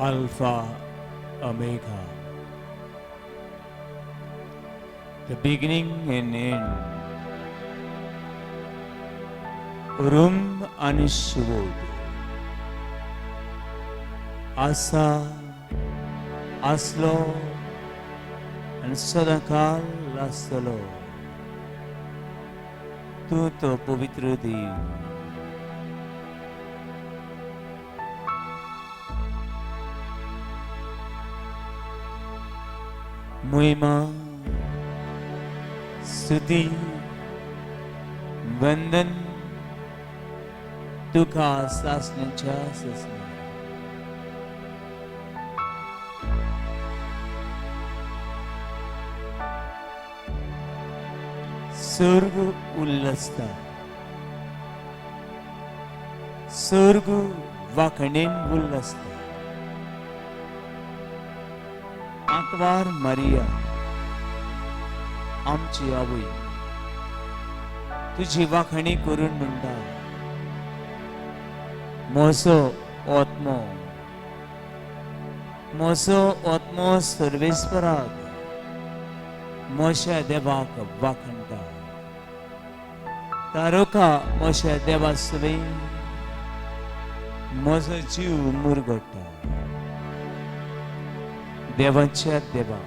Alpha Omega, the beginning and end, Rum आनी शिवोद आसा, आसलो आनी सदांकाल आसतलो तूं तो पवित्र देव. महिमा, स्तुती, वंदन तुका सासण्याच्या सासण्या. सर्ग उल्लसता, सर्ग वाखणेन उल्लसता. आंकवार मारिया आमची आवय तुजी वाखणी करून म्हणटा, म्हजो आत्मो, म्हजो आत्मो सर्वेस्पराक म्हज्या देवाक वाखणटा. तारोका म्हज्या देवा सवें म्हजो जीव मुरगट्टा. देवाच्या देवा,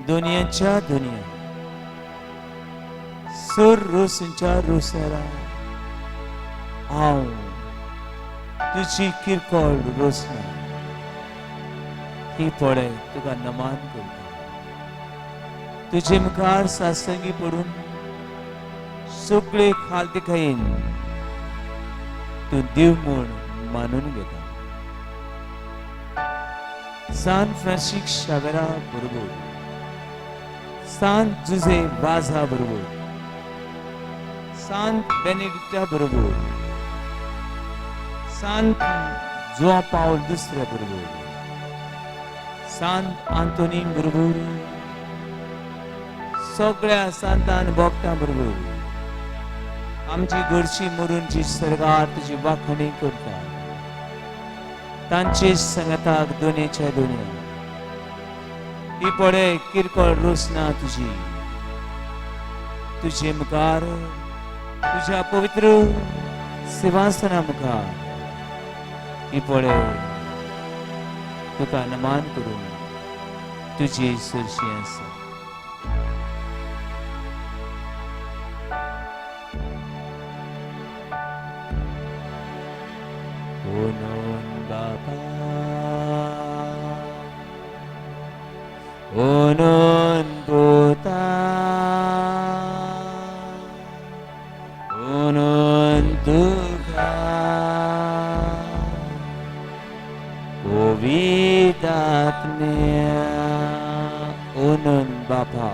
दुनियाच्या दुनिया, सोर रोसांच्या रोसरा, हांव तुजी किरकोळ रोसना ही पळय तुका नमान करता. तुजे मुखार सासंगी पडून सगळे खालती खायन तूं देव म्हूण मानून घेता. सान फ्रांसीस शावेरा बरोबर, सान जुझे वाझा बरोबर, सांत बेनेडिक्टा बरोबर, सांत जुआ पावल दुसऱ्या बरोबर, सांत आंतोनी बरोबर, सगळ्या सांतान भक्तां बरोबर आमची घरची मरून जी सरकार तुजी वाखणी करता तांचे संगताक दोनेच्या दोन्या ही पळय किरकोळ रोसना तुजी तुजे मुखार, तुझ्या पवित्र सिंहासना मुखार ही पळय तुका नमान करून तुजी सरशी आसा. Onon Baba, Onon Puta, Onon Tuka, Ovidatmya, Onon Baba,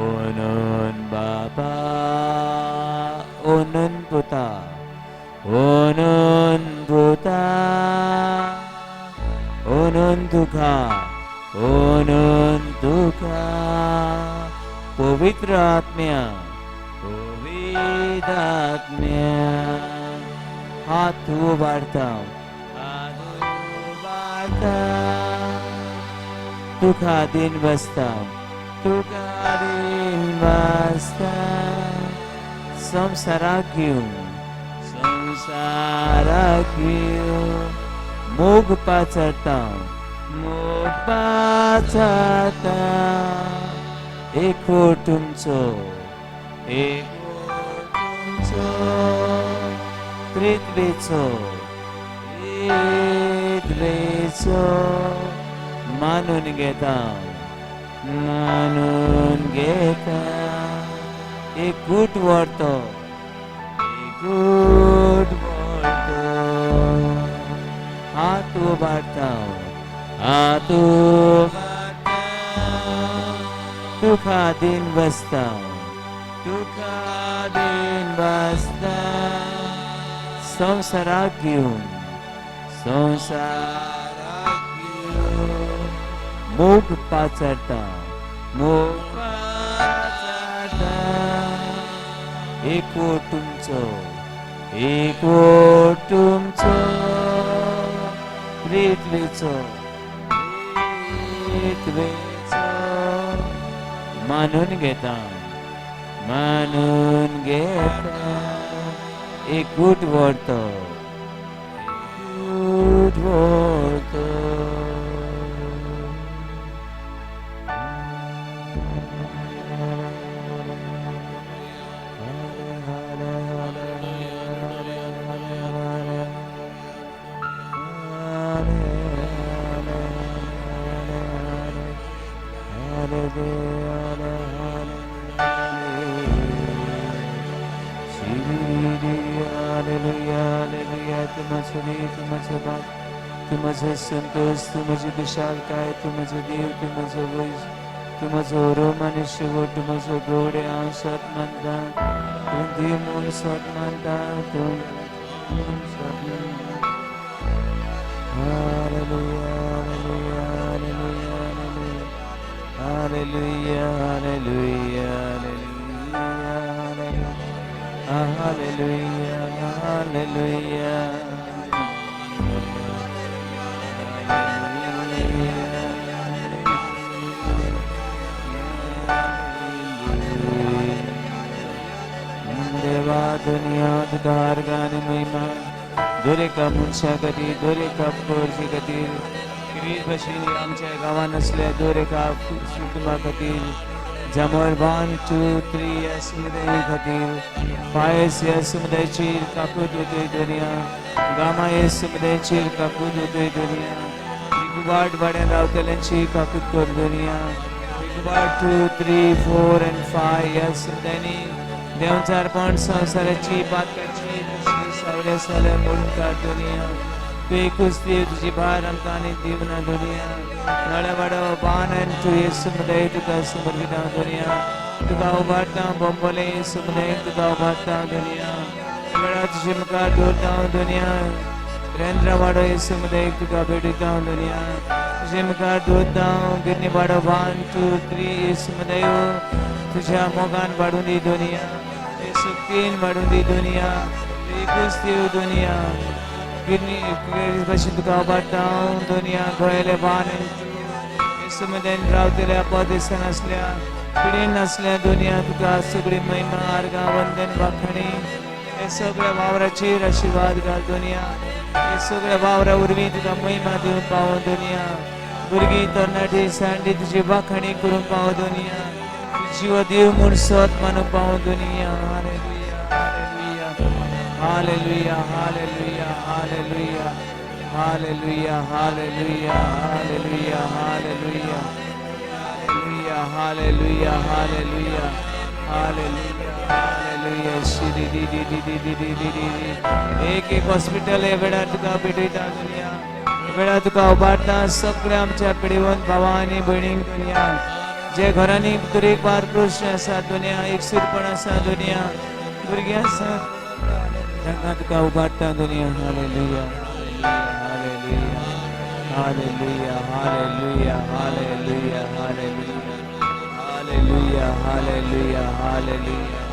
Onon Baba, Onon Puta, Onon Puta, Onon तुका, Onon तुका, पवित्र आत्म्या, पवित्र आत्म्या. हात उबारता, हात उबारता, तुका दिन बसता, तुका दिन बसता, संवसाराक घेवन, संवसाराक घेवन मोग पाचारता, मोग पाचारता. एकवट तुमचो, एकवट तुमचो, त्रित्वेचो, त्रित्वेचो मानून घेता, मानून घेता. एकूट व्हरतो, एकूट व्हरतो. हात उबारता, हात उबारता, तुका दिन बसता, तुका दिन बसता, संवसाराक घेवन, संवसाराक घेवन मोग पाचारता, मोग पाचारता. एकवट तुमचो, एकवट तुमचो, प्रित्वेचो प्रित्वेचो मानून घेता मानून घेता एकूट व्हरतो एकूट व्हरतो. तूं म्हजो संतोश, तूं म्हजी विशालताय, तूं म्हजो देव, तूं म्हजो वैज, तूं म्हजो रोम आनी शेवट, तूं म्हजो गोडे, हांव सत मानता, तूं देव म्हूण सत मानता, तूं म्हूण सत मानता. Hallelujah, hallelujah, hallelujah, hallelujah, hallelujah, hallelujah, hallelujah. देवा दुनिया तुका आर्गां महिमा दरेका मनशा खातीर, दरेका गरजे खातीर, क्रिस्त भशेन आमच्या गांवांत आसल्या दरेका कुटुंबा खातीर, जामोर 1 2 3 ह्या समुदाया खातीर, पायस ह्या समुदायाचेर काकूत वतय दुनिया, गामा ह्या समुदायाचेर काकूत वतय दुनिया, वाट वाड्यान रावतल्यांची काकूत कर दुनिया, 1 2 3 4 आनी 5 ह्या समुदायांनी देवचारपण संवसाराची पातकाची सावळ्या सावळ्या मोडून काड दुनिया. तूं एकूच देव, तुजी भार आमकां आनी दिवना दुनिया. नळ्यावाडो 1 आनी 2 हे समुदाय तुका समर्पिता दुनिया. तुका उबारता बोंबोले हे समुदाय तुका उबारता दुनिया. वेळा तुजे मुखार दवरता दुनिया. रेंद्रवाडो हे समुदाय तुका भेटयता दुनिया. तुजे मुखार दवरता गिरणीवाडो 1 2 3 हे समुदाय तुझ्या मोगान वाडून दी दुनिया, सुक्तीन वाडून दी दुनिया, एकूच देव दुनिया. गिरणी भशेन तुका उबारता दुनिया. गोंयले 1 आनी 2 समुदायान रावतल्या परदेसान आसल्या पिडेन आसल्या दुनिया तुका सगळी महिमा आर्गां वंदन वाखाणी. हे सगळ्या वावराचेर आशिर्वाद घाल दुनिया. हे सगळ्या वावरा वरवीं तुका महिमा दिवन पावो दुनिया. भुरगीं तरणाटी सांडी तुजी वाखाणी करूंक पावो दुनिया. जीव देव म्हूण सत मानूंक पावो दुनिया. Hallelujah, hallelujah, hallelujah, hallelujah, hallelujah, hallelujah, hallelujah, hallelujah, hallelujah, hallelujah, hallelujah, hallelujah. Shri D D D D D D D D. एक एक हॉस्पिटल हे वेळार तुका भेटयता दुनिया, वेळार तुका उबारता सगळ्या आमच्या पिडिवंत भावा आनी भयणींक दुनिया. जे घरांनी तरेकवार प्रश्न आसा दुनिया, एकसूरपण आसा दुनिया, भुरगीं आसा तांकां तुका उबारता दुनिया. Hallelujah, hallelujah, hallelujah, hallelujah, hallelujah, hallelujah, hallelujah, hallelujah, hallelujah.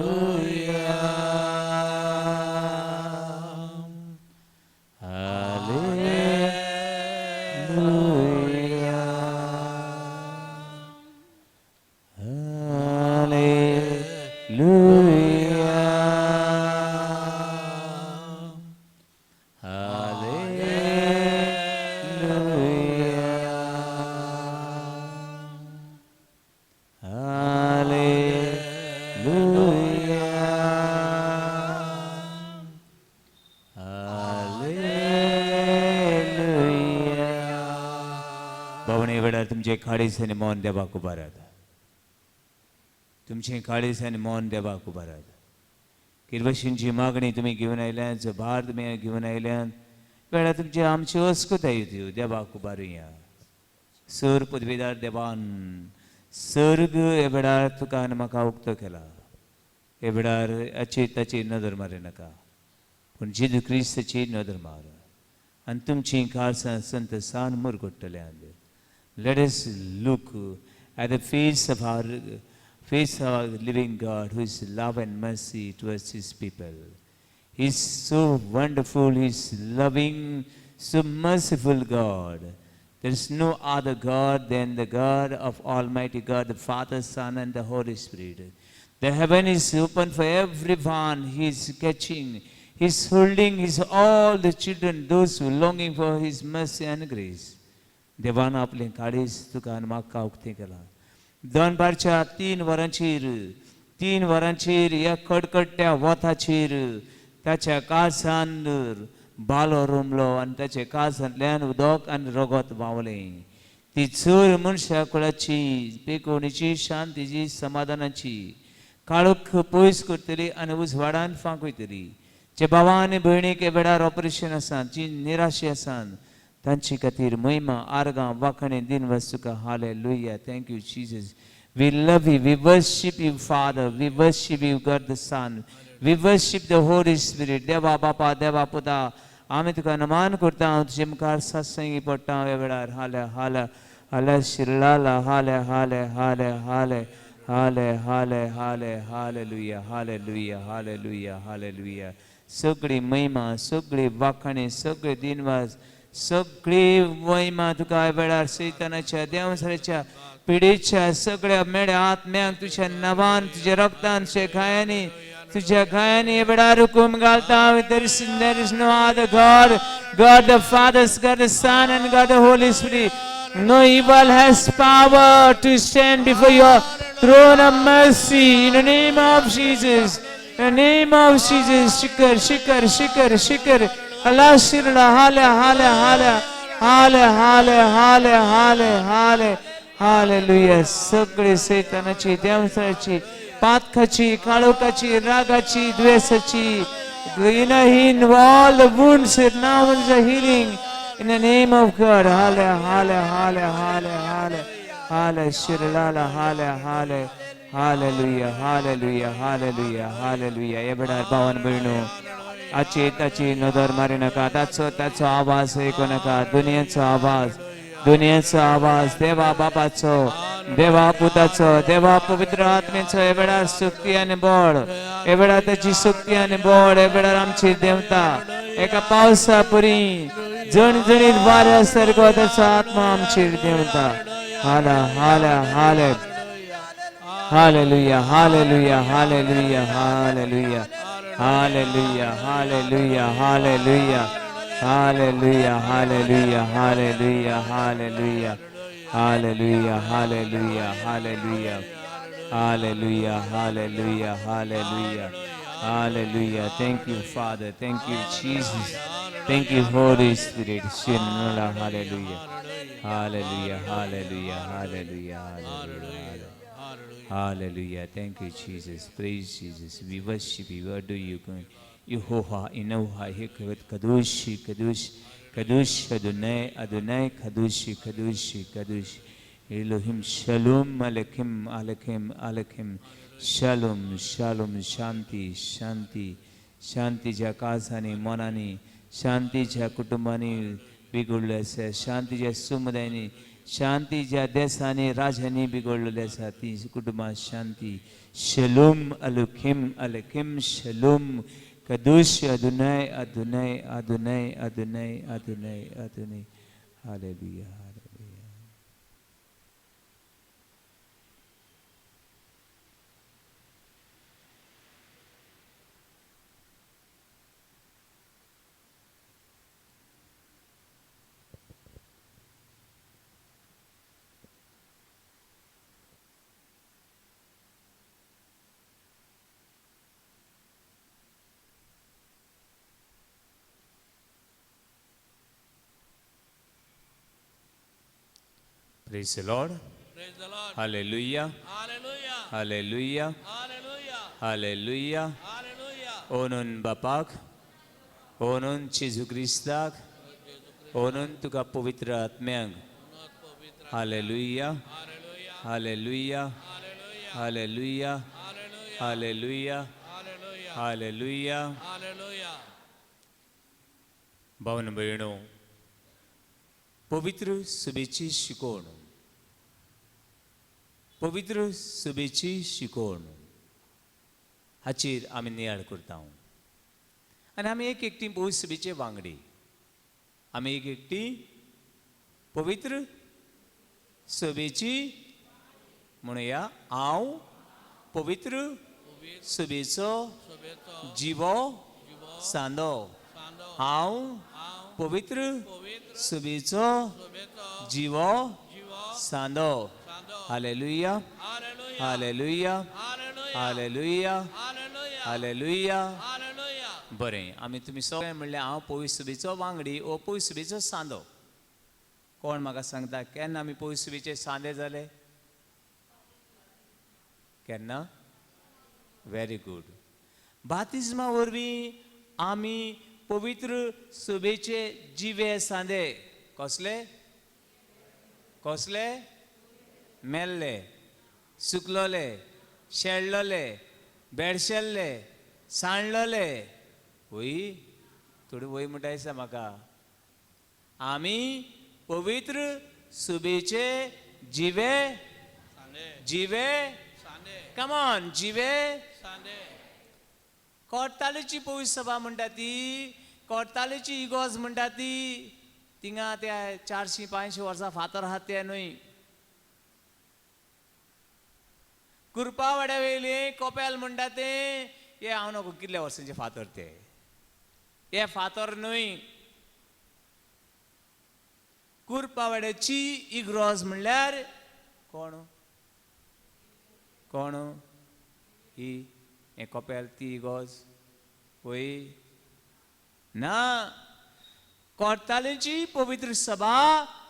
Hallelujah. Hallelujah. भावणे वेळार तुमचे काळीज आनी मन देवाक उबारात. तुमचें काळीज आनी मन देवाक उबारात. किरवशींची मागणी तुमी घेवन आयल्यात, जो भार तुमी घेवन आयल्यात, वेळार तुमची आमची अस्कुताय दिव देवाक उबारुया. सर पदवीदार देवान सर्ग हे वेळार तुका आनी म्हाका उक्तो केला. हे वेळार हाची ताची नदर मारी नाका, पूण जेजू क्रिस्ताची नदर मार आनी तुमची काळसां संत सान मुरगुट्टल्यांत. Let us look at the face of our living God, who is love and mercy towards his people. He is so wonderful, he is loving, so merciful God. There is no other God than the God of Almighty God, the Father, Son, and the Holy Spirit. The heaven is open for everyone. He is catching, He is holding His all the children, those who are longing for His mercy and grace. देवान आपलें काळीज तुका आनी म्हाका उक्तें केलां. दनपारच्या 3 वरांचेर, 3 वरांचेर ह्या कडकडट्या वताचेर ताच्या काळजान बालो रोमलो आनी ताच्या काळजांतल्यान उदक आनी रगत व्हांवलें. ती चड मनशा कुळाची पेकोवणीची, शांतीची, समाधानाची काळोख पयस करतली आनी उजवाडान फांकयतली. जे भावा आनी भयणीक वेळार ऑपरेशन आसा, जी निराशी आसा, तांचे खातीर महिमा, आर्गां, वाखाणे, दिनवास तुका. Hallelujah. Thank you, Jesus. We love you. We worship you, Father. We worship you, God the Son. We worship the Holy Spirit. देवा बापा, देवा पुता, आमी तुका नमान करता. तुजे मुखार सत्संगी पडटा ह्या वेळार. हाले हाले हाले शिरलाला हाले हाले हाले हाले हाले हाले हाले. Hallelujah, hallelujah, hallelujah, hallelujah. सगळी महिमा, सगळी वाखाणे, सगळे दिनवास, सगळी महिमा तुका ह्या वेळार. सैतानाच्या, देवसराच्या, पिढीच्या सगळ्या मेळ्या आत्म्यांक तुझ्या नावान, तुझ्या रक्तान, तुझ्या घायांनी, तुझ्या घायांनी ह्या वेळार हुकूम घालता. There is no other God. God the Father, God the Son, and God the Holy Spirit. No evil has power to stand before your throne of mercy. In the name of Jesus. In the name of Jesus. Shikar, shikar, shikar, shikar. Allah shirla, hala, hala, hala. hala, hala, hala, hala, hala. Hallelujah. सगळे सैतानाची, देवसाची, पातकाची, काळोखाची, रागाची, द्वेषाची, in all the wounds now is a healing in the name of God. Hale, hale, hale, hale, hale, hale, shirlala, hale, hale, hallelujah, hallelujah, hallelujah, hallelujah. हे वेळार भावान भयणू, आची ताची नदर मारी नाका, ताचो ताचो आवाज ऐकू नाका. दुनियेचो आवाज, दुनियेचो आवाज, देवा बापाचो, देवा पुताचो, देवा पवित्र आत्म्याचो हे वेळार शक्ती आनी बळ, हे वेळार ताची शक्ती आनी बळ हे वेळार आमची देवता. एका पावसा परी जणजणीत वाऱ्या सारको ताचो आत्मा आमचेर देवता. हाला हाला हाले. Hallelujah, hallelujah, hallelujah, hallelujah, hallelujah, hallelujah, hallelujah, hallelujah, hallelujah, hallelujah, hallelujah, hallelujah, hallelujah, hallelujah, hallelujah, hallelujah, hallelujah, hallelujah. Thank you, Father. Thank you, Jesus. Thank you, Holy Spirit. Hallelujah, hallelujah, hallelujah, hallelujah, hallelujah. Hallelujah. Thank you, Jesus. Praise Jesus. We worship you. We adore you. Yehovah, Inoha, Hekvet, Kadosh, Kadosh, Kadosh, Adonai, Adonai, Kadosh, Kadosh, Kadosh. Elohim, Shalom, Alekim, Alekim, Alekim. Shalom, Shalom, Shanti, Shanti, शांतीच्या काळजांनी, मनांनी, शांतीच्या कुटुंबांनी बिघडले आसा, शांतीच्या समुदायांनी, शांतीच्या देशांनी, राज्यांनी बिघडलेले आसा, ती कुटुंबां शांती. शलोम अलुखिम अलुखिम शलोम. कदुश अदुनय अदुनय अदुनय अदुनय अदुनय अदुनय. Hallelujah, hallelujah. Praise the Lord. Praise the Lord. Hallelujah. Hallelujah. Hallelujah. Hallelujah. Hallelujah. Hallelujah. ओनून बापाक, ओनून जेजू क्रिस्ताक, ओनून तुका पवित्र आत्म्यांक. Hallelujah. Hallelujah. Hallelujah. Hallelujah. Hallelujah. Hallelujah. भावन भयणो, पवित्र सभेची शिकवण, पवित्र सभेची शिकवण हाचेर आमी नियाळ करता. आनी आमी एक एकटी पवित्र सभेचे वांगडी. आमी एक एकटी पवित्र सभेची, म्हणुया, हांव पवित्र सभेचो सभेचो जिवो जिवो सांदो. सांदो. हांव हांव पवित्र पवित्र सभेचो सभेचो जिवो जिवो सांदो. सांदो. Hallelujah. Hallelujah. Hallelujah. Hallelujah. Hallelujah. Hallelujah. Hallelujah. Hallelujah. बरें, आमी तुमी सगळे म्हणलें हांव पवित्र सभेचो वांगडी ओ पवित्र सभेचो सांदो. कोण म्हाका सांगता केन्ना आमी पवित्र सभेचे सांदे जाले? केन्ना? Very good. बातिज्मा वरवीं आमी पवित्र सभेचे जिवे सांदे. कसले? कसले? मेल्ले, सुकलोले, शेळलोले, बेडशेल्ले, सांडलोले. वय थोडी वय म्हणटा दिसता म्हाका. आमी पवित्र सभेचे जिवे सांदे. जिवे सांदे. कमॉन, जिवे सांदे. कोर्तालेची पवित्र सभा म्हणटा ती, कोर्तालेची इगोर्ज म्हणटा ती, थिंगा त्या 400-500 वर्सां फातर आहा ते न्हय. कुरपावाड्या वयली कोपेल म्हणटा तें, हे हांव नको कितल्या वर्सांचे फातर ते, हे फातर न्हय. कुरपावाड्याची इग्रोज म्हणल्यार कोण? कोण ही हें कोपेल ती इगोर्ज वय ना. कोर्तालेची पवित्र सभा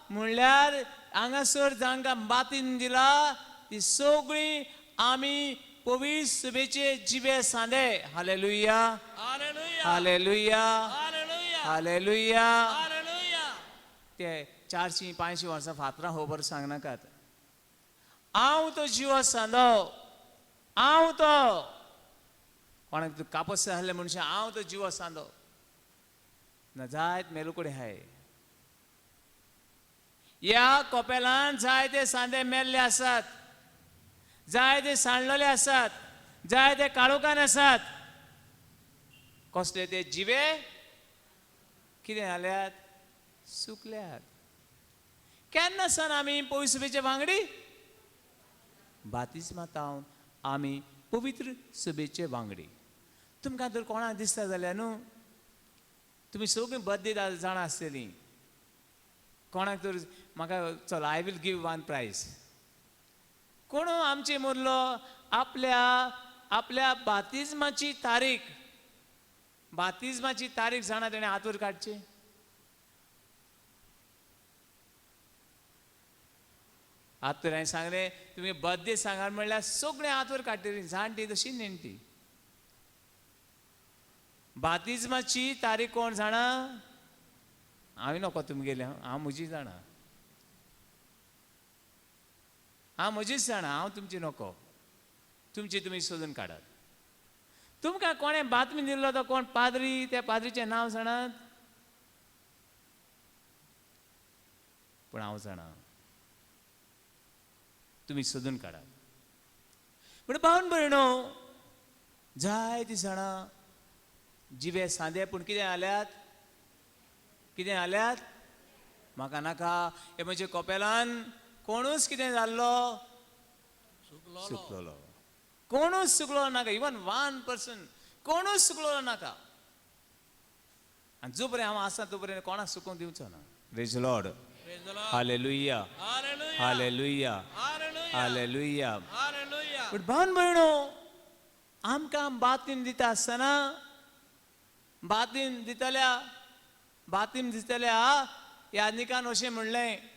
म्हणल्यार हांगासर जांकां बातीन दिला ती सगळीं आमी पवित्र सभेचे जिवे सांदे. Hallelujah. Hallelujah. Hallelujah. Hallelujah. Hallelujah. Hallelujah. ते 400-500 वर्सां फातरां खबर सांगनाकात. हांव तो जिवो सांदो, हांव तो कोणाक तूं कापस आहले मनशां, हांव तो जिवो सांदो ना जायत मेलो कडेन हाय. ह्या कोपेलान जायते सांदे मेल्ले आसात, जायते सांडलेले आसात, जायते काळोखान आसात. कसले ते जिवे? कितें जाल्यात? सुकल्यात. केन्ना सान आमी पवित्र सभेचे वांगडी? बातिज्मा तावन आमी पवित्र सभेचे वांगडी. तुमकां तर कोणाक दिसता जाल्यार न्हू, तुमी सगळीं बद्दी जाणां आसतलीं. कोणाक तर म्हाका चल, I will give one prize. कोण आमचे मदलो आपल्या आपल्या बातिज्माची तारीख, बातिज्माची तारीख जाणा तेणें हातूर काडची? हातूर हांवें सांगलें, तुमी बर्थडे सांगात म्हणल्यार सगळें हातूर काडटलीं, जाणटी तशी नेणटी. बातिज्माची तारीख कोण जाणा? हांवें नको तुमगेलें, हांव म्हजी जाणा, हांव म्हजीच जाणा, हांव तुमची नको, तुमची तुमी सोदून काडात. तुमकां कोणें बातमी दिल्लो तो कोण पाद्री, त्या पाद्रीचें नांव जाणात? पूण हांव जाणा, तुमी सोदून काडात. पूण भावन भयणो, जायतीं जाणां जिवे सांदे, पूण कितें जाल्यात? कितें जाल्यात? म्हाका नाका हे म्हजे कोपेलान कोणूच कितें जाल्लो? सुकलोलो. सुकलोलो. कोणूच सुकलो नाका, इवन वन पर्सन कोणूच सुकलोलो नाका. आनी जो पर्यंत हांव आसा तो पर्यंत कोणाक सुकोवंक दिवचो ना. Praise Lord. Praise the Lord. Hallelujah. Hallelujah. Hallelujah. Hallelujah. Hallelujah. Hallelujah. पूण भावन भयणो, आमकां बातमी दिता आसतना, बातमी दितल्या, बातमी दितल्या याज्ञिकान अशें म्हणलें,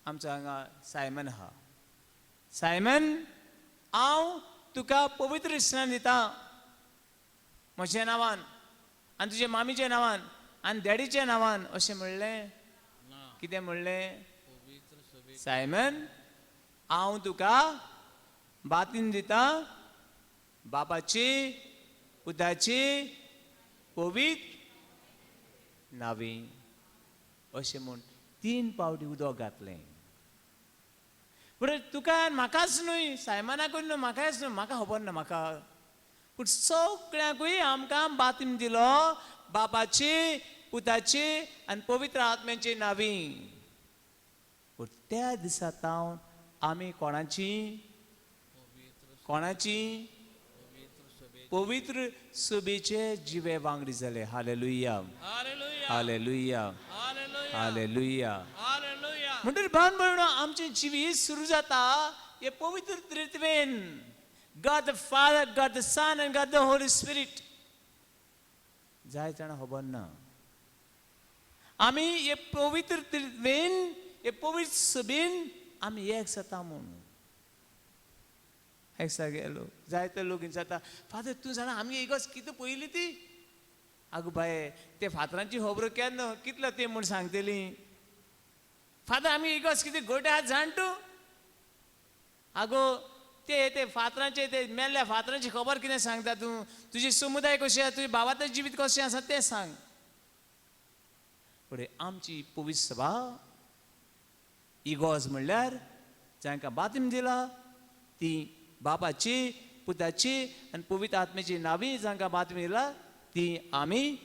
आमचो हांगा सायमन आहा. सायमन, हांव तुका पवित्र स्नान दिता म्हज्या नांवान आनी तुजे मामीच्या नांवान आनी डॅडीच्या नांवान, अशें म्हणलें? कितें म्हणलें? सायमन, हांव तुका बातीन दिता बापाची, पुताची, पवित्र नावी, अशें म्हूण 3 पावटी उदक घातलें. पूण तुका म्हाकाच न्हय, सायमनाकूय न्हय, म्हाकाच न्हय, म्हाका खबर ना म्हाका, पूण सगळ्यांकूय आमकां बातीम दिलो बापाची, पुताची आनी पवित्र आत्म्याची नावी. पूण त्या दिसा तावन आमी कोणाची, कोणाची पवित्र सभेचे जिवे वांगडी जाले. Hallelujah, hallelujah, hallelujah. म्हणटकीर भावन भयणो, आमचें जिवीत सुरू जाता हे पवित्र त्रित्वेन, God the Father, God the Son and God the Holy Spirit. जाय जाणां खबर ना, आमी हे पवित्र त्रित्वेन, हे पवित्र सभेन आमी एक जाता म्हूण. एक गेलो जायते लोक जाता, फादर तूं जाणा आमगे इगोर्ज कितें पयली ती? आगो बाये, ते फातरांची खबर केन्ना कितलो ते म्हूण सांगतली? फादर आमी इगोर्ज कितें गोटे आहात जाण तूं? आगो ते ते फातरांचे, ते मेल्ल्या फातरांची खबर कितें सांगता तूं? तुजी समुदाय कशी आसा, तुजे भावाचें जिवीत कशें आसा तें सांग. फुडें आमची पवित्र सभा इगोर्ज म्हणल्यार जांकां बातीम दिला ती बापाची, पुताची आनी पवित्र आत्म्याची नावी जांकां बातीम दिला ती आमी,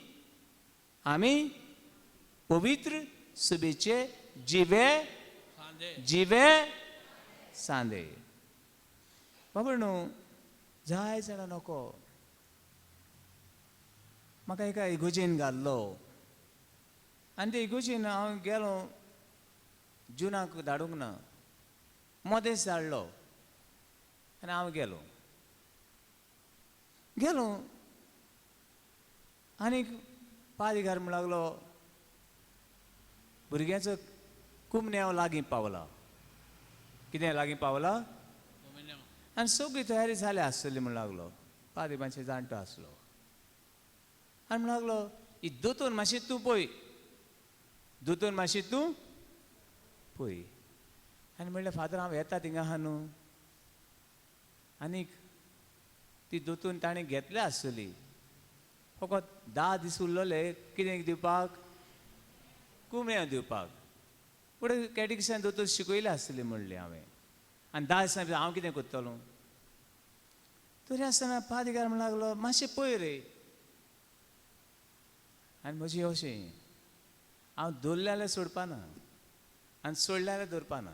आमी पवित्र सभेचे जिवे, जिवे सांदे. बाबा न्हू, जाय जाणां नको, म्हाका एका इगोजेन घाल्लो आनी ते इगोजेन हांव गेलो, जुनाक धाडूंक ना, मदेस धाडलो आनी हांव गेलो, गेलो आनी पादिगार म्हण लागलो, भुरग्यांचो कुमन्यांव लागीं पावला. कितें लागीं पावला? आनी सगळी तयारी जाल्या आसतली म्हण लागलो. पादी मातशें जाणटो आसलो आनी म्हण लागलो, ही दोतोर मातशें तूं पळय, दोतोर मातशें तूं पळय. आनी म्हणलें, फादर हांव येता थिंगा आहा न्हू. आनीक ती दोतोर ताणें घेतल्या आसतली, फकत 10 दीस उरलेले कितें दिवपाक, कुमण्या दिवपाक. फुडें कॅटिकिसान दोतोर शिकयले आसतली म्हणलें हांवें. आनी 10 दिसां भितर हांव कितें करतलो? तरी आसतना पादिगार म्हण लागलो, मातशें पळय रे. आनी म्हजी अशें, हांव दवरलें जाल्यार सोडपाना आनी सोडलें जाल्यार दवरपाना.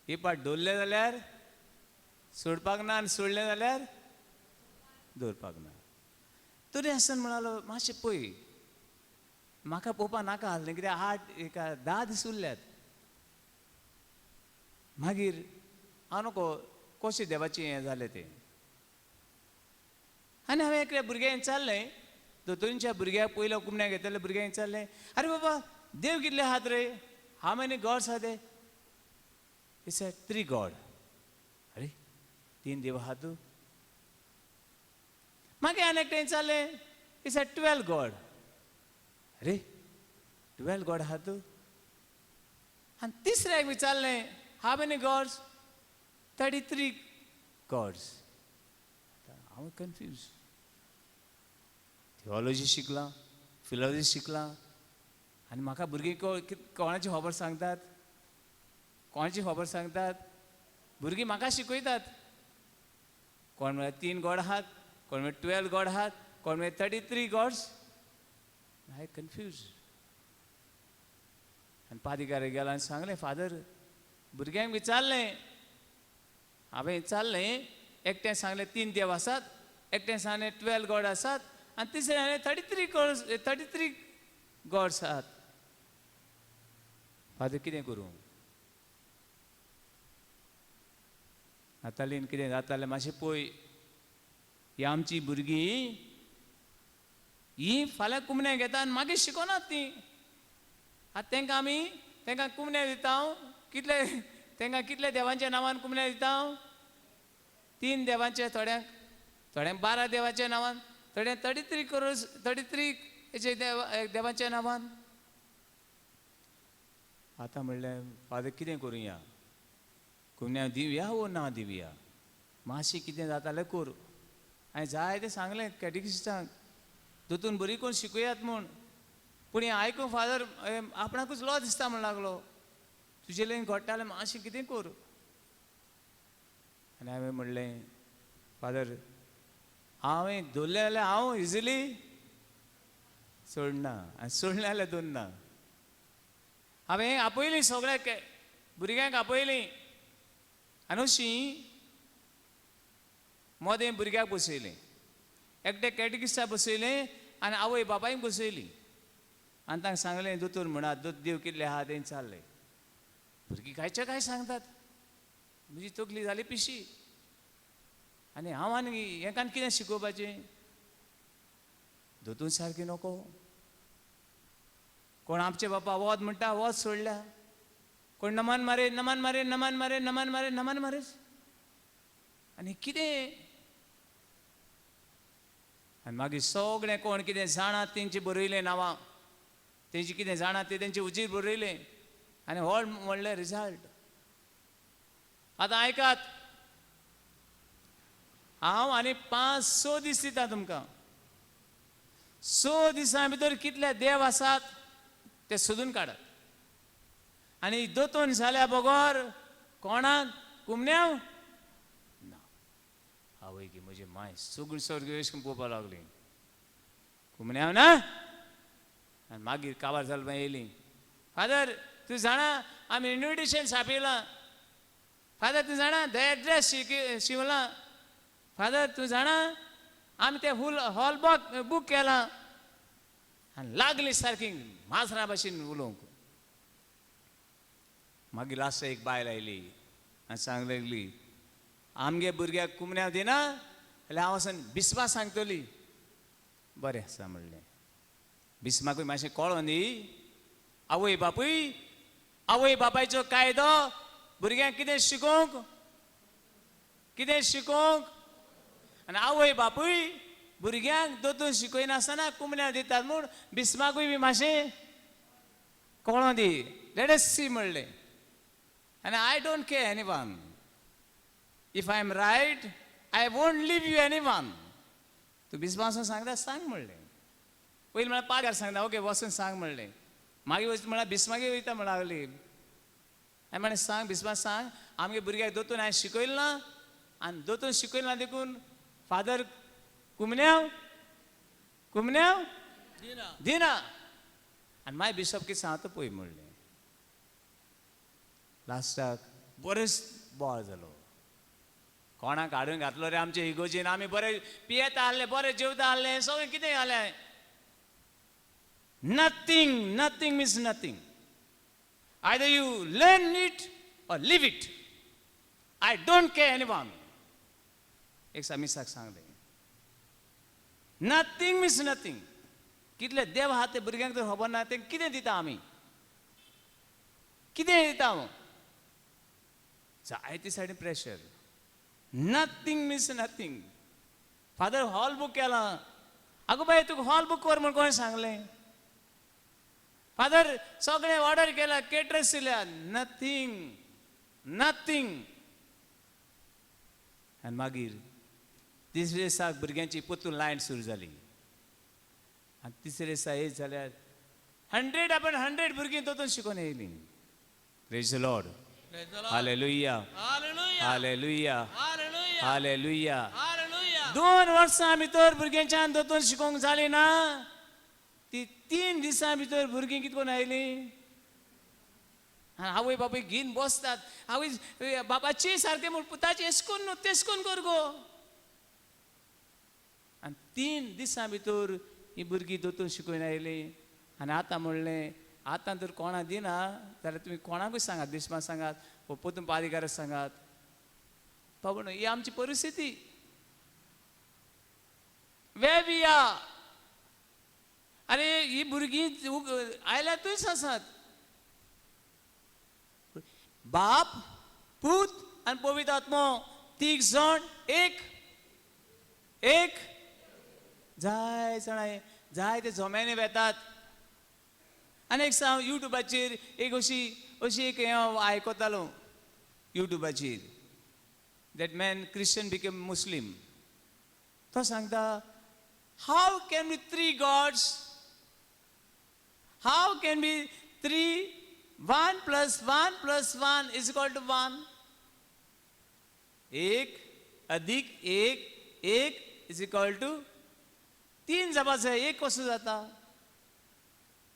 एक पाट दवरलें जाल्यार सोडपाक ना आनी सोडलें जाल्यार दवरपाक ना. तरी आसतना म्हणालो, मातशें पळय, म्हाका पळोवपाक नाका आसलें, कित्याक 8 एका 10 दीस उरल्यात. मागीर हांव नको कशें देवाचें हें जालें तें. आनी हांवें एकल्या भुरग्यांक विचारलें, दोतोरीच्या भुरग्याक पयलो कुमण्याक घेतलेल्या भुरग्यांक विचारलें, आरे बाबा देव कितले आहात रे? How many gods are they? He said 3 God. अरे 3 देव आहात तूं? मागीर आनी एकटें विचारलें, he said 12 God. अरे 12 गॉड आहात तूं? आनी तिसऱ्याक विचारलें, how many gods? 33 gods. हांव कन्फ्यूज. थियोलॉजी शिकलां, फिलॉलॉजी शिकलां, आनी म्हाका भुरगीं कोणाची खबर सांगतात, कोणाची खबर सांगतात? भुरगीं म्हाका शिकयतात. कोण म्हळ्यार 3 गॉड आहात, कोण म्हळ्यार 12 गॉड आहात, कोण म्हळ्यार 33 गॉड्स. हांव कन्फ्यूज. आनी पादिकार गेलो आनी सांगलें, फादर भुरग्यांक विचारलें, हांवें विचारलें, एकटें सांगलें 3 देव आसात, एकटें सांगलें 12 गॉड आसात, आनी तिसरें सांगलें 33 गॉड्स, 33 गॉड्स आसात. फादर कितें करूं? नातालीन कितें जातालें मातशें पळय, ही आमची भुरगीं ही फाल्यां कुमण्याक घेता आनी मागीर शिकोनात ती. आतां तांकां आमी तांकां कुमण्या दिता हांव. कितले तांकां कितले देवांच्या नांवान कुमण्या दिता हांव? 3 देवांचे, थोड्यांक थोड्यांक 12 देवाच्या नांवान, थोड्यांक 33 करोड 33 हेचे देवाच्या नांवान. आतां म्हणलें फादर कितें करुया, कुमण्या दिवया वो ना दिवया, मातशें कितें जातालें करूं. हांवें जायतें सांगलें कॅटिकिस्टांक, दोतून बरी करून शिकयात म्हूण, पूण हें आयकून फादर आपणाकूच लॉ दिसता म्हण लागलो, तुजे लेगीन घडटा जाल्यार मातशें कितें करूं. आनी हांवें म्हणलें फादर हांवें धरलें जाल्यार हांव इजिली सोडना, आनी सोडलें जाल्यार दवरना. हांवें आपयलीं सगळ्या भुरग्यांक आपयलीं आनी अशीं मोदें भुरग्याक बसयलें, एकटे कॅटिकिस्टाक बसयलें आनी आवय बापायक बसयली आनी तांकां सांगलें दोतोर म्हणात देव कितले आहा तें चाललें. भुरगीं कांयचे काय सांगतात, म्हजी तकली जाली पिशी आनी हांव आनी हेकान कितें शिकोवपाचें, दोतोर सारकें नको. कोण आमचे बापा वत म्हणटा वत सोडल्या, कोण नमन मारे नमन मारे नमन मारे नमन मारे नमन मारे आनी कितें. आनी मागीर सगळें कोण कितें जाणा तेंची बरयलें नांवां, तेंची कितें जाणा तें तेंचे उजीर बरयलें आनी व्हड व्हडलें रिजल्ट. आतां आयकात, हांव आनी 5-6 दीस दिता तुमकां. 6 दिसां भितर कितले देव आसात ते सोदून काडात आनी दोतोन जाल्या बगर कोणाक कुमन्याव ना. आवय की म्हजी माय सगळी स्वर्ग अशें पळोवपाक लागली, कुमन्याव ना. आनी मागीर काबार जाल येयली, फादर तूं जाणा आमी इन्विटेशन छापिलां, फादर तूं जाणा the address शिवलां, फादर तूं जाणा आमी तें हुल हॉल बूक केलां. आनी लागली सारकी माजरां भाशेन उलोवंक. मागीर लास्ट एक बायल आयली आनी सांग लागली, आमगे भुरग्याक कुमन्याव दिना जाल्यार हांव वचून बिस्मा सांगतली. बरें आसा म्हणलें, बिस्माकूय मातशें कळो न्ही, आवय बापूय आवय बापायचो कायदो भुरग्यांक कितें शिकोवंक कितें शिकोवंक, आनी आवय बापूय भुरग्यांक दोतोर शिकयनासतना कुमण्या दितात म्हूण बिस्माकूय बी मातशें कळो दी, let us सी म्हणलें. आनी I don't care any one, if I am right I won't leave you any one. तूं बिस्मा वचून सांगता सांग म्हणलें. पयलीं म्हळ्यार पागार सांगता, ओके वचून सांग म्हणलें. मागीर वच म्हळ्यार बिस्मागेर वयता म्हण लागली. हांवें म्हणलें सांग बिस्मा सांग, आमगे भुरग्याक दोतोर हांवें शिकयलें ना आनी दोतोर शिकयलें ना देखून फादर कुमन्याव कुमन्याव दिना. आनी मागीर बिशप कितें सांगता पळय म्हणलें. लास्टाक बरेंच बोवाळ जालो, कोणाक हाडून घातलो रे आमचे इगोजीन, आमी बरें पियेता आहले बरें जेवता आहले सगळें कितें जालें. Nothing, nothing means nothing. Either you learn it or leave it. I don't care any one. एक मिसाक सांगलें, नथींग मिन्स नथींग. कितले देव आहा ते भुरग्यांक तर खबर ना, ते कितें दिता आमी, कितें दिता हांव, जायते सायडीन pressure. Nothing means nothing. Father hall book केला, आगो बाय तुका हॉल बूक कर म्हूण कोणें सांगलें? फादर सगळें ऑर्डर केला, केटरस दिल्या, नथींग नथींग. आनी मागीर तिसरे दिसाक भुरग्यांची परतून लायन सुरू जाली आनी तिसरे दिसा येयत जाल्यार 100 upon 100 भुरगीं दोतोन शिकोवन येयलीं. Praise the Lord. Hallelujah. Hallelujah. Hallelujah. 2 वर्सां भितर भुरग्यांच्यान दोतोन शिकोवंक जाली ना, ती 3 दिसां भितर भुरगीं कितें करून आयलीं. आनी आवय बापूय घेवन बसतात, आवय बापाची सारकें म्हूण पुताची एश कोन्न न्हू तेश कोन्न कर गो. आनी 3 दिसां भितर ही भुरगीं दोतोर शिकोवन आयलीं. आनी आतां म्हणलें आतां तर कोणाक दिना जाल्यार तुमी कोणाकूय सांगात, बिस्मा सांगात वो पोतून पादिकाराक सांगात. बाबा ही आमची परिस्थिती, वे we are. आरे ही भुरगीं आयल्या थंयच आसात. बाप, पूत आनी पवित्र आत्मो, तीग जाण एक एक. जाय जाणां जाय ते जम्यांनी वेतात. आनी एक हांव युट्यूबाचेर एक अशी अशी एक हें हांव आयकतालो युट्यूबाचेर, that man Christian became Muslim. तो सांगता, how can be three gods, how can be three, one plus one plus one is equal to one. एक अदीक एक एक is equal to तीन जावपा जाय, एक कसो जाता?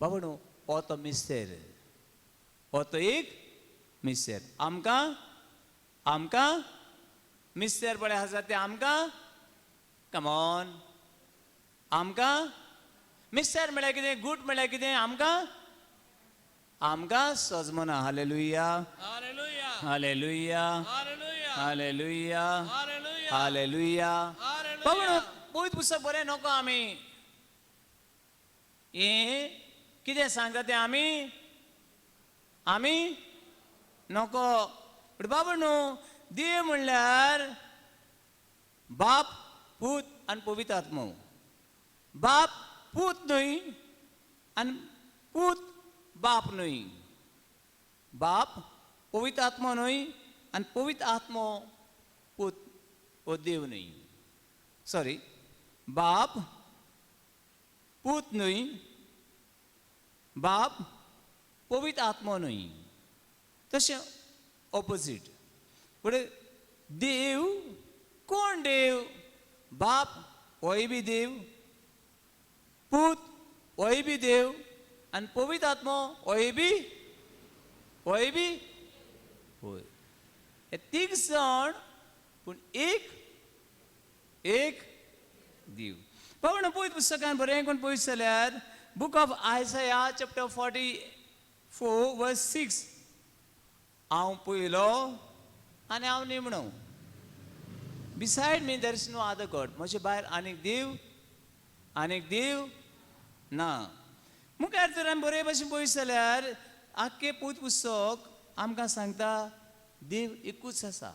बाबा न्हू, हो तो मिस्तेर, हो तो एक मिस्तेर. आमकां आमकां मिस्तेर पळय आसा ते आमकां, कमॉन, आमकां मिस्तेर म्हळ्यार कितें, गूट म्हळ्यार कितें, आमकां आमकां सजमना. Hallelujah, hallelujah. Hallelujah, hallelujah. Hallelujah, hallelujah. Hallelujah. बाबा हालेलुया. पवित्र पुस्तक बरें नको आमी, हें कितें सांगता तें आमी आमी नको. पूण बाबा न्हू, देव म्हणल्यार बाप, पूत आनी पवित्र आत्मो. बाप पूत न्हय आनी पूत बाप न्हय, बाप पवित्र आत्मो न्हय आनी पवित्र आत्मो पूत हो देव न्हय. सॉरी, बाप पूत न्हय, बाप पवित्र आत्मो न्हय, तशें ऑपोजीट. पूण देव कोण देव? बाप होय बी देव, पूत होय बी देव आनी पवित्र आत्मो होय बी होय बी होय. हे तीग जाण पूण एक एक देव. बाबा पवित्र पुस्तकान बरें कोण पळयत जाल्यार book of Isaiah chapter 44 verse 6, हांव पयलो आनी हांव निमणो. Beside me there is no other God. म्हजे भायर आनीक देव, आनीक देव ना. मुखार तर आमी बरे भशेन पळयत जाल्यार आख्खें पवित्र पुस्तक आमकां सांगता देव एकूच आसा.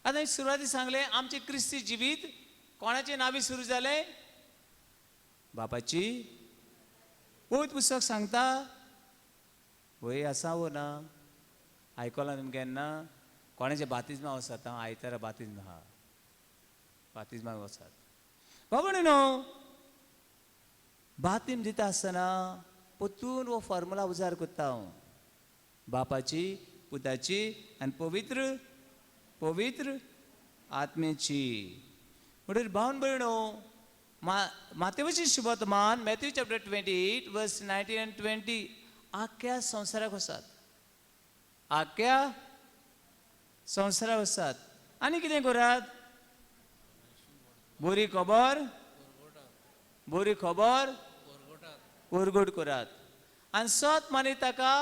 आतां सुरवाती सांगलें आमचें क्रिस्ती जिवीत कोणाचे नांवी सुरू जालें? बापाची. पवित्र पुस्तक सांगता वय आसा वो ना? आयकलां तुमी केन्ना? कोणाचे बातिज्मा वचात? हांव आयतारा बातिज्मा आहा, बातिज्माक वचात. बाबा न्हू, बातीम दिता आसतना परतून हो फॉर्मुला उजार करता हांव, बापाची, पुताची आनी पवित्र पवित्र आत्म्याची. म्हणटकीर भावन भयणो, मातेवची शुभवर्तमान Matthew chapter 28 verse 19 and 20, आख्ख्या संवसाराक वसात, आख्ख्या संवसाराक वसात आनी कितें करात? बरी खबर, बरी खबर उरगट करात आनी सत मानीत ताका,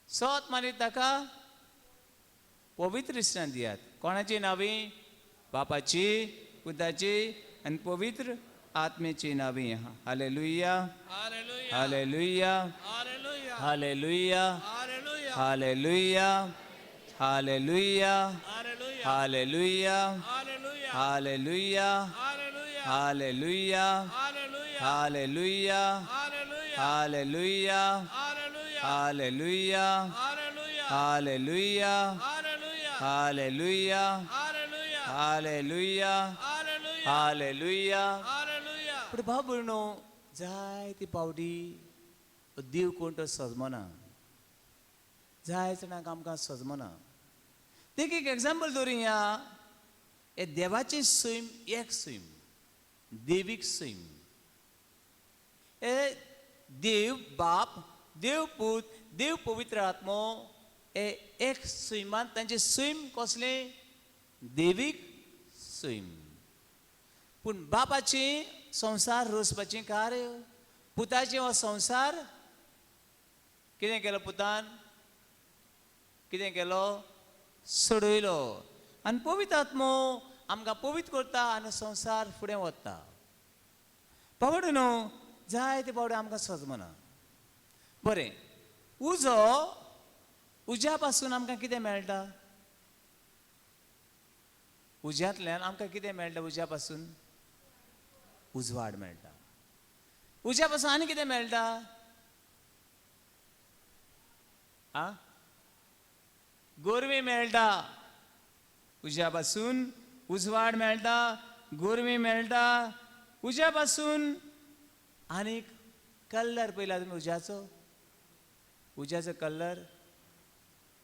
सत मानीत ताका पवित्र स्नान दियात. कोणाची नावी? बापाची, पुताची आनी पवित्र आत्म्याची नावी. Hallelujah, hallelujah. Hallelujah, hallelujah. Hallelujah, hallelujah. Hallelujah, hallelujah, hallelujah. Hallelujah, hallelujah. Hallelujah, hallelujah. Hallelujah, hallelujah. Hallelujah, hallelujah. Hallelujah, hallelujah. Hallelujah, hallelujah. Hallelujah, hallelujah. Hallelujah, hallelujah. Hallelujah, hallelujah. Hallelujah. पूण भाव भयणो, जायते पावटी देव कोण तो सजमना, जाय जाणांक आमकां सजमना. देखीक एग्जाम्पल दवरुया, हे देवाचें सैम एक सैम, देवीक सैम. हे देव बाप, देव पूत, देव पवित्र आत्मो हे एक सैमान, तांचें सैम कसलें? देवीक सैम. पूण बापाचें संवसार रचपाचें कार्य, पुताचें हो संवसार कितें केलो पुतान? कितें केलो? सोडयलो. आनी पवित्र आत्मो आमकां पवित्र करता आनी संवसार फुडें वता. पावडू न्हू, जायते पावटी आमकां सजमना. बरें, उजो उज्या पासून आमकां कितें मेळटा? उज्यांतल्यान आमकां कितें मेळटा? उज्या पासून उजवाड मेळटा. उज्या पासून आनी कितें मेळटा? आ, गोरवी मेळटा. उज्या पासून उजवाड मेळटा, गोरवी मेळटा. उज्या पासून आनीक कलर पयला तुमी उज्याचो? उज्याचो कलर,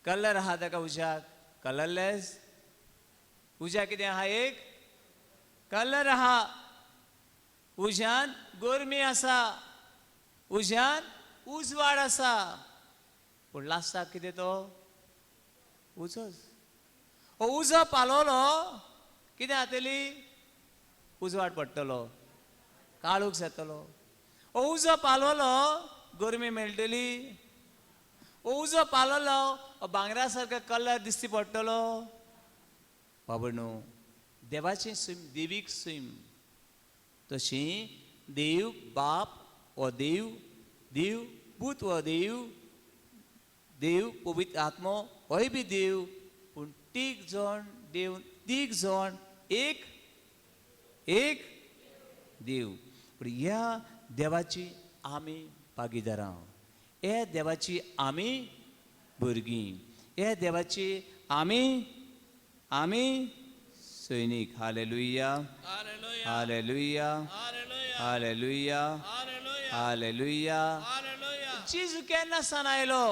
कलर आहा ताका उज्याक? कलरलेस उज्या कितें आहा? एक कलर आहा. उज्यान गोरमी आसा, उज्यान उजवाड आसा, पूण लास्टाक कितें तो उजोच. हो उजो पालोवलो कितें जातली? उजवाड पडटलो, काळोख जातलो. हो उजो पालोवलो गरमी मेळटली. हो उजो पालोवलो हो भांगरा सारको कलर दिश्टी पडटलो. बाबा न्हू, देवाचें सैम, देवीक सैम तशी देव बाप हो देव, देव पूत हो देव, देव पवित्र आत्मो होय बी देव, पूण तीग जाण देव, तीग जाण एक एक देव. पूण ह्या देवाची आमी भागीदारां, ह्या देवाची आमी भुरगीं, ह्या देवाची आमी आमी सैनीक. Hallelujah, hallelujah, hallelujah, hallelujah. जेजू केन्ना सान आयलो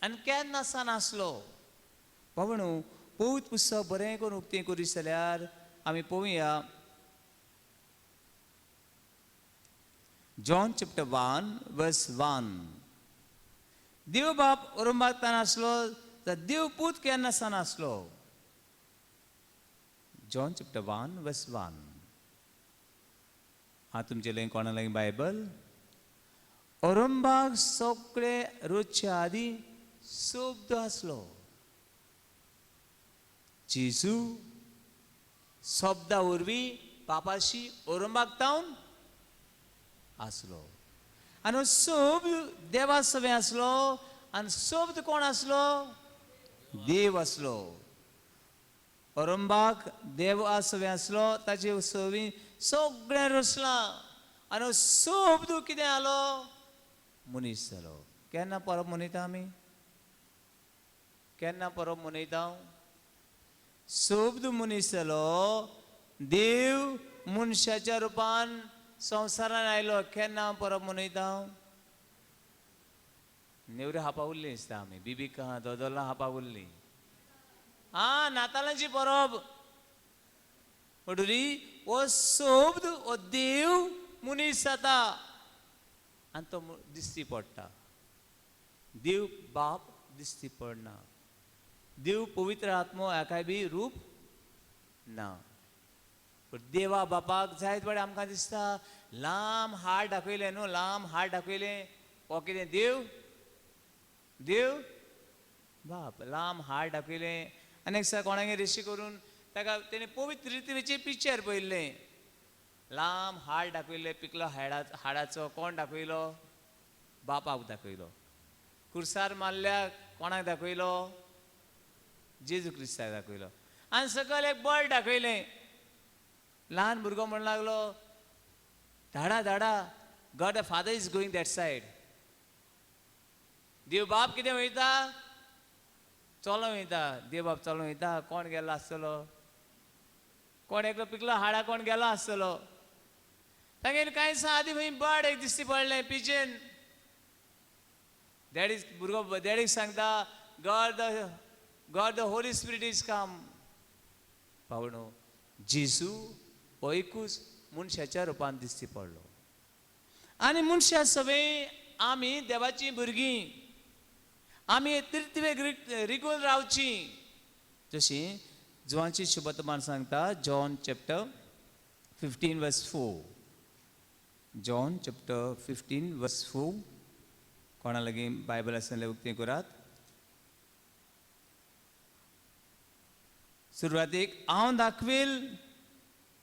आनी केन्ना सान आसलो? बाबा न्हू, पवित्र पुस्तक बरें करून उक्तें करीत जाल्यार आमी पळोवया John chapter 1 verse 1. देव बाप उरंबागतान आसलो तर देव पूत केन्ना सान आसलो? John chapter 1 verse 1. हां, तुमचे लागीं कोणा लागीं बायबल? औरंबाग सगळे रोजच्या आदी शब्द आसलो. जेजू शब्दा वरवीं बापाशी औरंबाग तावन आसलो आनी हो शब्द देवा सवें आसलो. आनी शब्द कोण आसलो? देव आसलो. औरंबाक देवा सवें आसलो, ताचे सवी सगळें रचलां. आनी हो शब्द कितें आलो? मनीस जालो. केन्ना परब मनयता आमी? केन्ना परब मनयता? शब्द मनीस जालो, देव मनशाच्या रुपान संवसारान आयलो. केन्ना परब मनयता? नेवऱ्यो हापा उरली दिसता आमी, बिबिका दोदोलां हापा उरली. आं, नातालांची परब. म्हणटरी हो शब्द हो देव मनीस जाता आनी तो दिश्टी पडटा. देव बाप दिश्टी पडना, देव पवित्र आत्मो हाकाय बी रूप ना. पूण देवा बापाक जायत वाटे आमकां दिसता. लांब हाड दाखयलें न्हू, लांब हाड दाखयलें, हो कितें देव? देव बाप लांब हाड दाखयलें. आनी एक दिसा कोणागेर रेशी करून ताका तेणें पवित्र रितीचें पिक्चर पळयल्लें. लांब हाड दाखयलें, पिकलो हाडाचो. कोण दाखयलो? बापाक दाखयलो. कुर्सार मारल्या कोणाक दाखयलो? जेजू क्रिस्ताक दाखयलो. आनी सकयल एक बर्ड दाखयलें. ल्हान भुरगो म्हण लागलो, धाडा धाडा, God the father is going that side. देव बाप कितें वयता? चलोन वयता. देव बाप चलोन वयता. कोण गेलो आसतलो? कोण एकलो पिकलो हाडा कोण गेलो आसतलो? तागेर कांय दिसां आदीं खंय बर्ड एक दिश्टी पडलें, पिजन. डॅडी भुरगो डॅडीक सांगता, God the Holy Spirit is come. पावणो, जेजू हो एकूच मनशाच्या रुपान दिश्टी पडलो. आनी मनशा सगळीं आमी देवाचीं भुरगीं, आमी त्रित्वेक रिगून रावचीं. जशी जुवांची शुभतमान सांगता, John chapter 15 verse 4. John chapter 15 verse 4. कोणा लागीं बायबल आसा जाल्यार उक्तें करात. सुरवातीक हांव दाखवील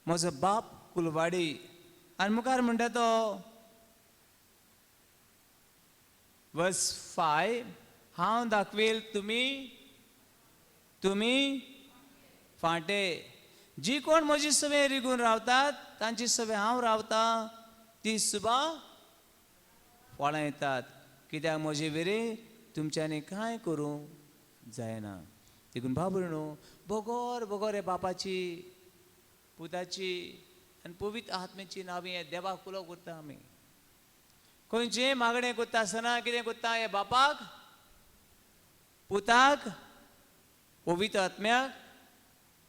म्हजो बाप कुलवाडी. आनी मुखार म्हणटा तो वर्स 5, हांव दाखवेल तुमी तुमी फांटे. जी कोण म्हजी सवय रिगून रावतात तांची सवय हांव रावता, ती सुबा फळां येतात. कित्याक म्हजे वेरे तुमच्यांनी कांय करूंक जायना. देखून बाबू न्हू बगोर बगोर हे बापाची पुताची आनी पवित्र आत्म्याची नांवी हे देवाक उलो करता. आमी खंयचें मागणें करता आसतना कितें करता? हे बापाक, पुताक, पवित्र आत्म्याक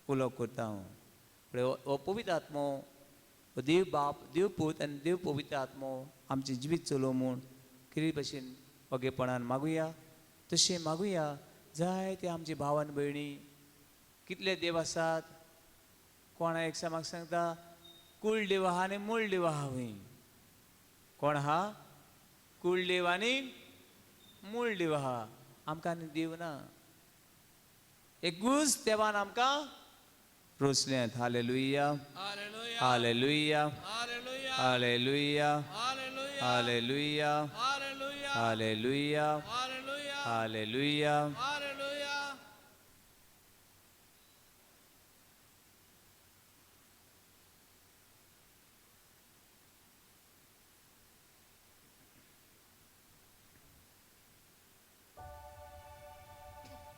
उलो करता हांव. हो पवित्र आत्मो, हो देव बाप, देव पूत आनी देव पवित्र आत्मो आमचें जिवीत चलोवं म्हूण कितें भशेन ओगेपणान मागुया. तशें मागुया जायते आमचे भाव आनी भयणी. कितले देव आसात? कोणा एक म्हाका सांगता कुळ देव आहा आनी मूळ देव आहा. वय कोण आहा? कुळ देव आनी मूळ देव आहा. आमकां आनी देव ना, एकूच देवान आमकां रोसल्यात. Hallelujah, hallelujah, hallelujah, hallelujah, hallelujah, hallelujah.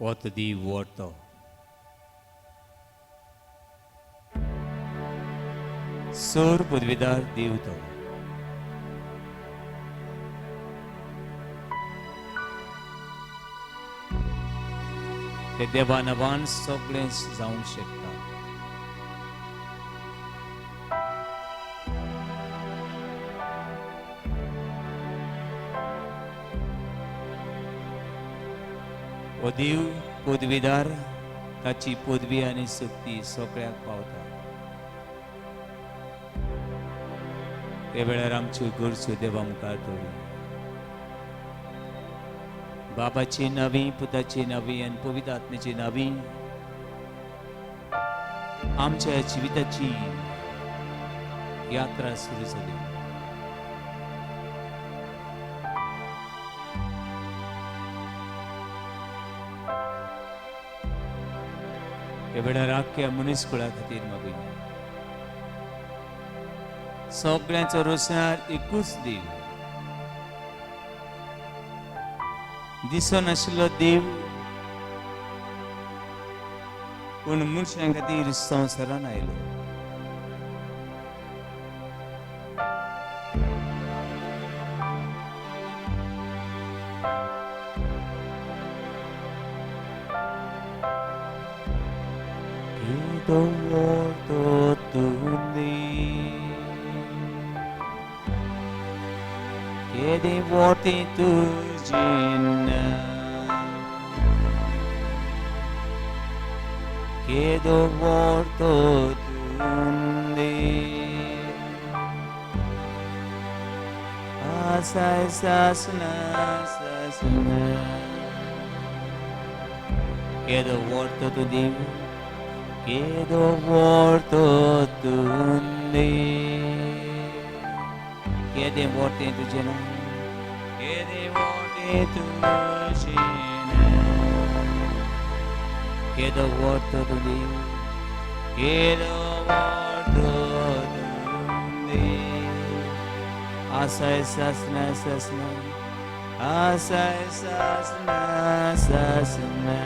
वत दी वरतो सोर पदवीदार देव तो. ते देवा नवान सगळें जावंक शकता. हो देव पदवीदार, ताची पदवी आनी शक्ती सगळ्याक पावता. ते वेळार आमच्यो गरजो देवा मुखार दवरून बाबाची नवी, पुताची नवी आनी पवित्र आत्म्याची नवी आमच्या जिविताची यात्रा सुरू जाली. ह्या वेळार आख्या मनीस कुळा खातीर मागुया. सगळ्यांचो रोसणार एकूच देव, दिसनाशिल्लो देव, पूण मनशां खातीर संवसारान आयलो. केदो व्हडलो तूं केदें व्हडलें तुजें नांव, केदो व्हडलो तूं आसाय सासना सासना. केदो व्हडलो तूं देव, केदो व्हडलो तूं केदें व्हडलें तुजें नांव, केदें व्हडलें तुजें नांव, केदो व्हडलो तूं देव, केदो व्हडलो तूं आसाय सासना सासना, आसाय सासना सासना.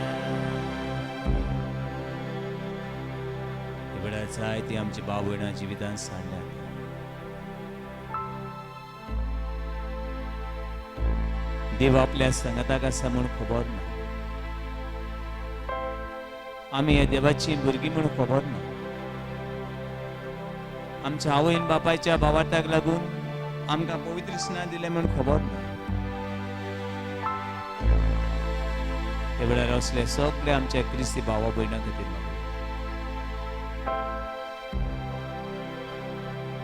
वेळार जायती आमची भाव भयणां जिवितान सांडल्यात. देव आपल्या सांगाताक आसा म्हूण खबर ना, आमी ह्या देवाची भुरगीं म्हूण खबर ना. आमच्या आवयन बापायच्या भावार्थाक लागून आमकां पवित्र स्नान दिलें म्हूण खबर ना. त्या वेळार असले सगळे आमच्या क्रिस्ती भावा भयणां खातीर मागुया.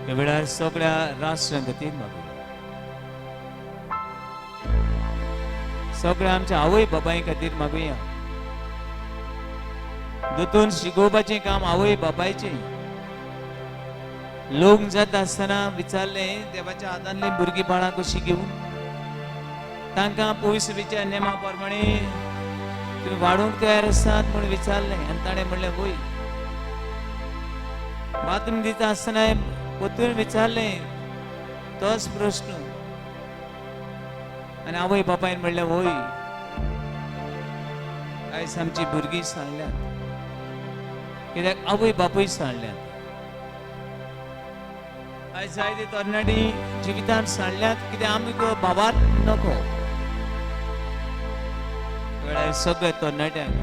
त्या वेळार सगळ्या राष्ट्रां खातीर मागुया. सगळ्या आमच्या आवय बापाय खातीर मागुया. दोतोन शिकोवपाचें काम आवय बापायचें. लोक जाता आसतना विचारलें देवाच्या हातांतलीं भुरगीं बाळां कशीं घेवन तांकां पयसुबीच्या नेमा प्रमाणे तुमी वाडूंक तयार आसात म्हूण विचारलें आनी ताणें म्हणलें वय. बाथरूम दिता आसतना परतून विचारलें तोच प्रश्न आनी आवय बापायन म्हणलें वय. आयज आमची भुरगीं सांडल्यात कित्याक आवय बापूय सांडल्यात. आयज जायते तरणाटी जिवितांत सांडल्यात कित्याक आमकां बाबात नको. वेळार सगळे तरणाट्यांक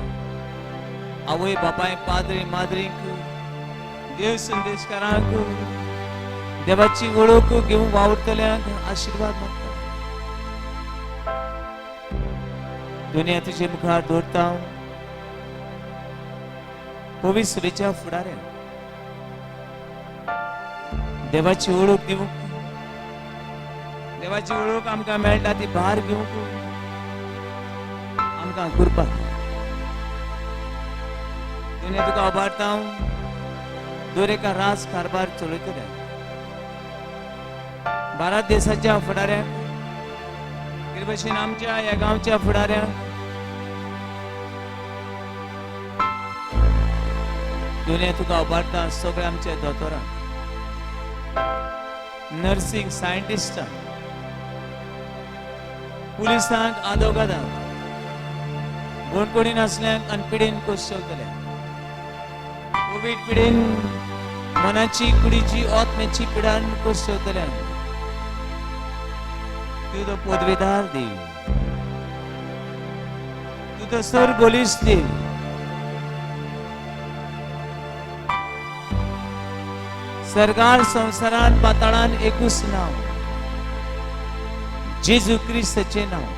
आवय बापाय पाद्री माद्रींक देव संदेशकारांक देवाची वळख घेवन वावुरतल्यांक आशिर्वाद मागता. दुनिया तुजे मुखार दवरता पवित्र सभेच्या फुडाऱ्यांक देवाची वळख दिवंक, देवाची वळख आमकां मेळटा ती भार घेवंक आमकां कृपा. दुनिया तुका उबारता दर एका राज कारभार चलयतल्या भारत देशाच्या फुडाऱ्यांक, ते भशेन आमच्या ह्या गांवच्या फुडाऱ्यांक, दुनिया तुका उबारता सगळे आमच्या दोतोरांक, नर्सिंग सायंटिस्टांक, पुलिसांक, आदोगादांक, बोणकोडीन आसल्यांक आनी पिडेन कोसळटल्यांक, कोवीड पिडेन मनाची कुडीची आत्म्याची पिडान कोसळटल्यांक तूं तो पदवेदार देव, तूं तो सर बलिश्ट देव. सरकार संवसारान पाताळान एकूच नांव, जेजू क्रिस्ताचें नांव.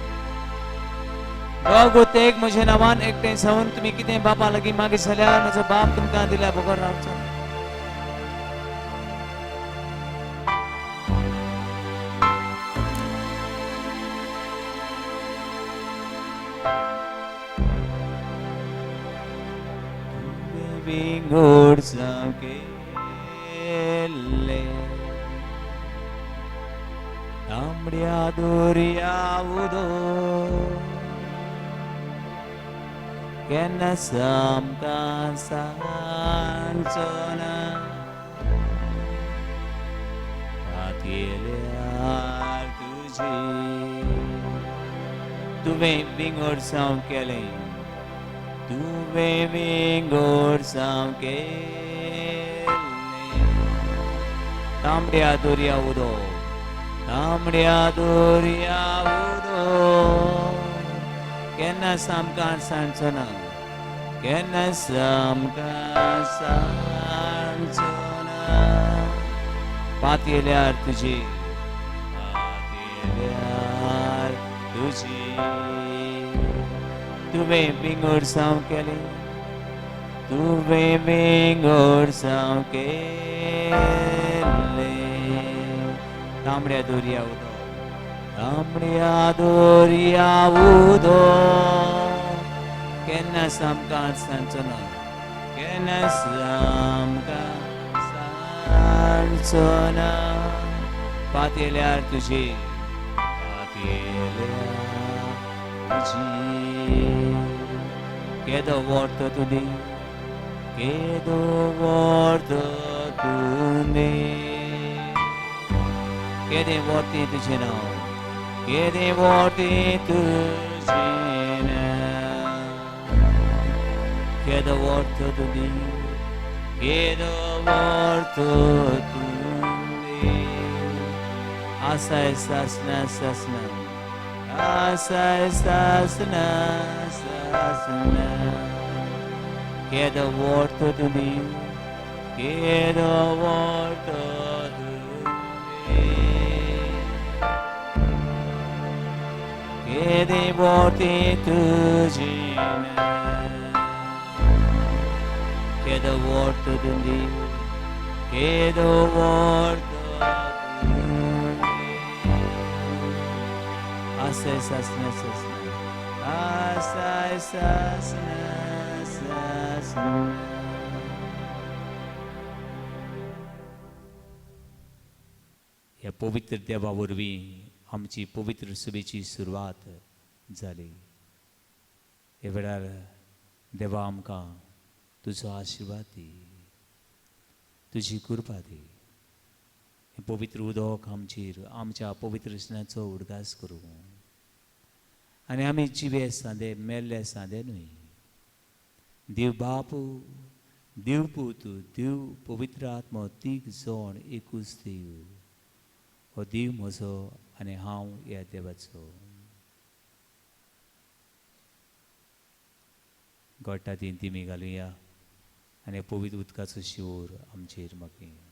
दोग एक म्हज्या नांवान एकटें जावन तुमी कितें बापा लागीं मागीर जाल्यार म्हजो बाप तुमकां दिल्या बगर रावचो. विंगोड जावं केल्लें तांबड्या दोरया उदक केन्ना सामकां सांगचो ना पातयेल्यार तुजी. तुवें विंगड जावं केलें, तुवें विंगड जावं केलें तांबड्या दोरया उदक, तांबड्या दोरया उदक केन्ना सामकां सांगचो ना, केन्ना सामकां सांगचो ना पातयेल्यार तुजी, पातयेल्यार तुजी. तुवें विंगड जावं केलें, तुवें विंगड जावं केलें तांबड्या दोरया उदक, तांबड्या दोरया उदक केन्ना सामकां सांगचो ना, केन्ना सामकां सांगचो ना पातयेल्यार तुजी, पातयेल्यार तुजी. केदो वर्त तुदी, केदो वर्त तुदी, केदें वर्तें तुजें नांव, केदें वर्तें तुजें नांव, केदो वर्त तुदी, केदो वर्त तुदी. आसाय सासना सासना, आसाय सासना सासना, केदो वर्त तुदी, केदो वर्त तुदी, केदें वर्तें तुजें नांव, केदो वर्त तुदी, केदो वर्त तुदी. आसाय सासना सासना, आसाय सासना सासना. ह्या पवित्र देवा वरवीं आमची पवित्र सभेची सुरवात जाली. हे वेळार देवा आमकां तुजो आशिर्वाद दी, तुजी कृपा दी. हें पवित्र उदक आमचेर आमच्या पवित्र स्नानाचो उडगास करूं आनी आमी जिवे सांदे मेल्ले सांदे न्हय. देव बाप, देव पूत, देव पवित्र आत्मो तीग जण एकूच देव. हो देव म्हजो आनी हांव ह्या देवाचो. गोटा तीन तिमी घालुया आनी पवित्र उदकाचो शिंवर आमचेर मागीर.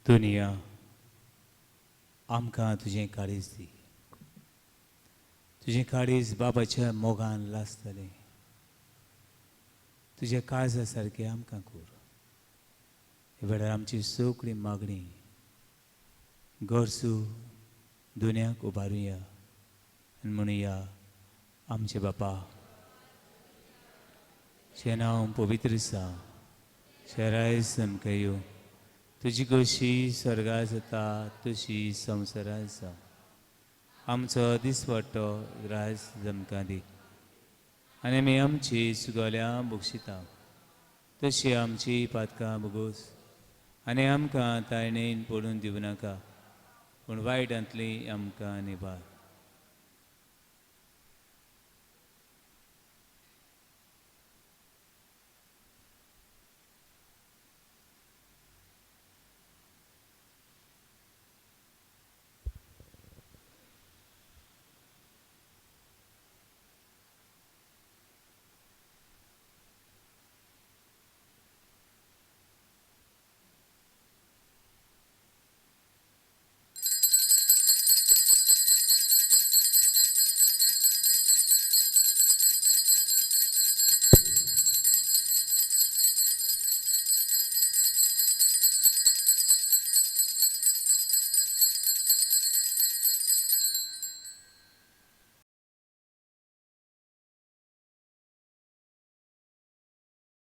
दुनिया आमकां तुजें काळीज दी. तुजें काळीज बाबाच्या मोगान लासतलें. तुज्या काळजा सारकें आमकां कर. हे वेळार आमची सगळी मागणी गरजू दुनियाक उबारुया आनी म्हणुया, आमचे बापा, तुजें नांव पवित्र जावं, शेराय आमकां यो, तुजी कशी स्वर्गार जाता तशी संवसारार जावं. आमचो दिसवट्टो राज आमकां दी आनी आमी आमची चुकल्या बक्षिता तशी आमची पातकां भोगोस आनी आमकां ताळणेन पडून दिवं नाका, पूण वायटांतली आमकां निभार.